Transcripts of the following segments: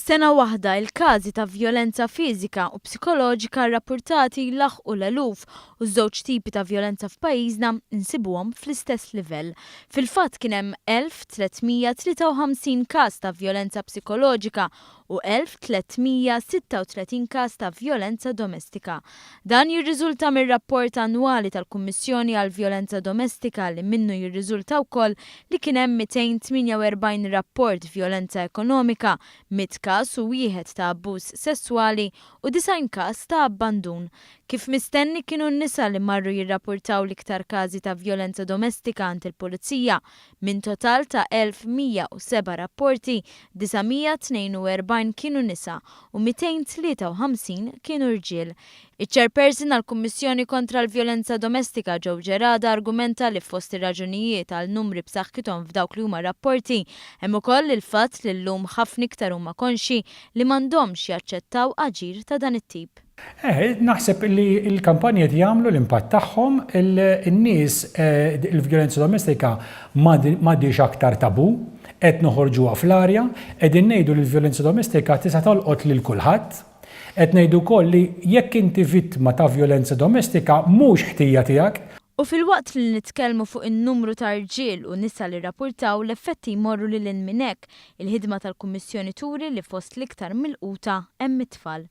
F'sena waħda, il-każi ta' vjolenza fiżika u psikoloġika rrappurtati laħqu l-eluf u ż-żewġ tipi ta' vjolenza f'pajjiżna nsibuhom fl-istess livell. Fil-fatt kien hemm 1,353 każ ta' vjolenza psikoloġika u 1,336 każ ta' vjolenza domestika. Dan jirriżulta mir-rapport annwali tal-Kummissjoni għall-Vjolenza Domestika li minnu jirriżulta wkoll li kien hemm 248 rapport vjolenza ekonomika, 100 każ u wieħed ta' abbuż sesswali u 90 każ ta' abbandun. Kif mistenni kienu n-nisa li marru jirrapurtaw l-iktar każi ta' vjolenza domestika għand il-Pulizija. Minn total ta' 1,107 rapporti, 942 kienu nisa u 253 kienu rġiel. Iċ-Chairperson għall-Kummissjoni kontra l-Vjolenza Domestika Joe Gerada argumenta li fost ir-raġunijiet għal numri b'saħħithom f'dawk li huma rapporti hemm ukoll il-fatt li llum ħafna iktar huma konxji li m'għandhomx jaċċettaw aġir ta' dan it-tip. Eh, naħseb li l-kampanji qed jagħmlu l-impatt tagħhom, in-nies il-vjolenza domestika m'għadhiex aktar tabù, qed noħorġuha fl-arja, qegħdin ngħidu li l-vjolenza domestika tista' tolqot lil kulħadd. Qed ngħidu wkoll li jekk inti vittma ta' vjolenza domestika mhux ħtija tiegħek. U filwaqt li nitkellmu fuq in-numru ta' rġiel u nisa li rrapurtaw, l-effetti jmorru lil hinn minn hekk. Il-ħidma tal-Kummissjoni turi li fost l-iktar milquta hemm it-tfal.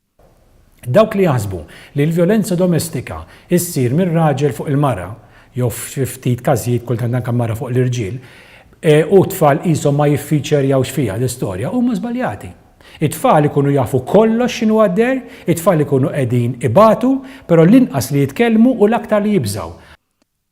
Dawk li jaħsbu li l-vjolenza domestika ssir mir-raġel fuq il-mara, jew f'xi ftit każijiet kultant anke mara fuq l-irġiel, u t-tfal qishom ma jiffiċerjawx fiha l-istorja, huma żbaljati. It-tfal ikunu jafu kollox x'inhu għaddej, it-tfal ikunu qegħdin ibatu, però l-inqas li jitkellmu u l-aktar li jibżgħu.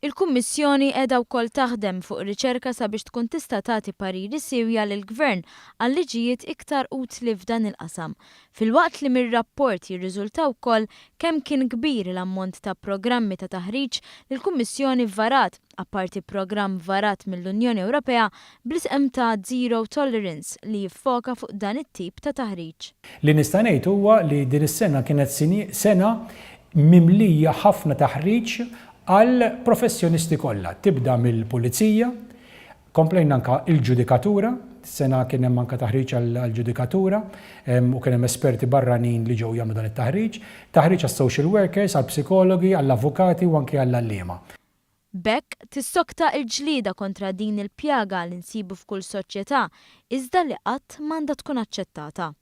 Il-Kummissjoni qiegħda wkoll taħdem fuq riċerka sabiex tkun tista' tagħti pariri siewja lill-Gvern għal liġijiet iktar utli f'dan il-qasam. Filwaqt li mir-rapport jirriżulta wkoll kemm kien kbir l-ammont ta' programmi ta' taħriġ li l-Kummissjoni varat, apparti programm varat mill-Unjoni Ewropea bl-isem ta' Zero Tolerance li jiffoka fuq dan it-tip ta' taħriġ. Li nista' ngħid huwa li din is-sena kienet sena mimlija ħafna taħriġ għall-professjonisti kollha, tibda mill-pulizija, komplejna anke l-ġudikatura, dis-sena kien hemm anke taħriġ għall-ġudikatura u kien hemm esperti barranin li ġew jagħmlu dan it-taħriġ, taħriġ għas-social workers, għall-psikologi, għall-avukati u anke għall-għalliema. B'hekk, tissokta l-ġlieda kontra din il-pjaga li nsibu f'kull soċjetà, iżda li qatt m'għandha tkun aċċettata.